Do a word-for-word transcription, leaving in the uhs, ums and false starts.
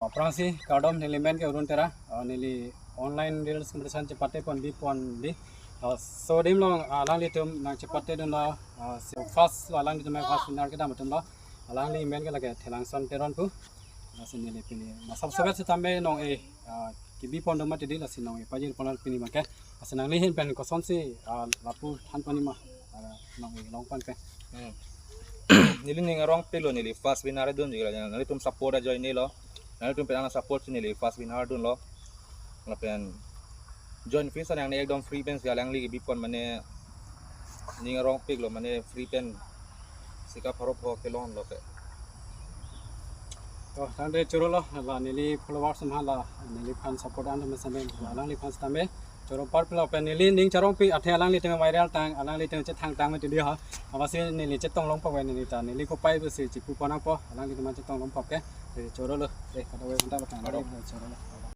Aphrangsi kardom, neli men ke Arun Terang, uh, neli online reels competition chepate pon bi pon di. Uh, so adim along, uh, alanglitum nangchepate dunlo, uh, so first lo alanglitum first winner kedam atumlo. Alangli men ke lake Thelangson Teron pu. Lasi neli pini masap sobet setame nong-e, uh, kebi pon do mati di, lasi nong-e pajir pon pini make. Lasi nangli ahin pen kosonsi, uh, lapu than pon ma, uh, nong-e along pen pen. Hmm. Neli ning arongpiklo, neli first winner dunji la, nanglitum support ajoine lo. Nanglitum pen ana support si neli first winner dunlo. Lapen join fees an yang ni ekdom free pensi alangli kebi pon, mane ning arongpiklo, mane free pen sika pharo pho kelonglo ke. To, tangte chorolo, la neli followers ma la neliphan support an do mesen, la alangliphan setame choro parpiklo, pen neli ning charongpik athe alanglitum viral tang, alanglitum chethang tang mati di ha. Amatsi neli chetong longpo we neli ta, neli kopai pusi chipu pon nangpo, alanglitum chetong longpo ke. Te chorolo, te kada we anta batang, chorolo.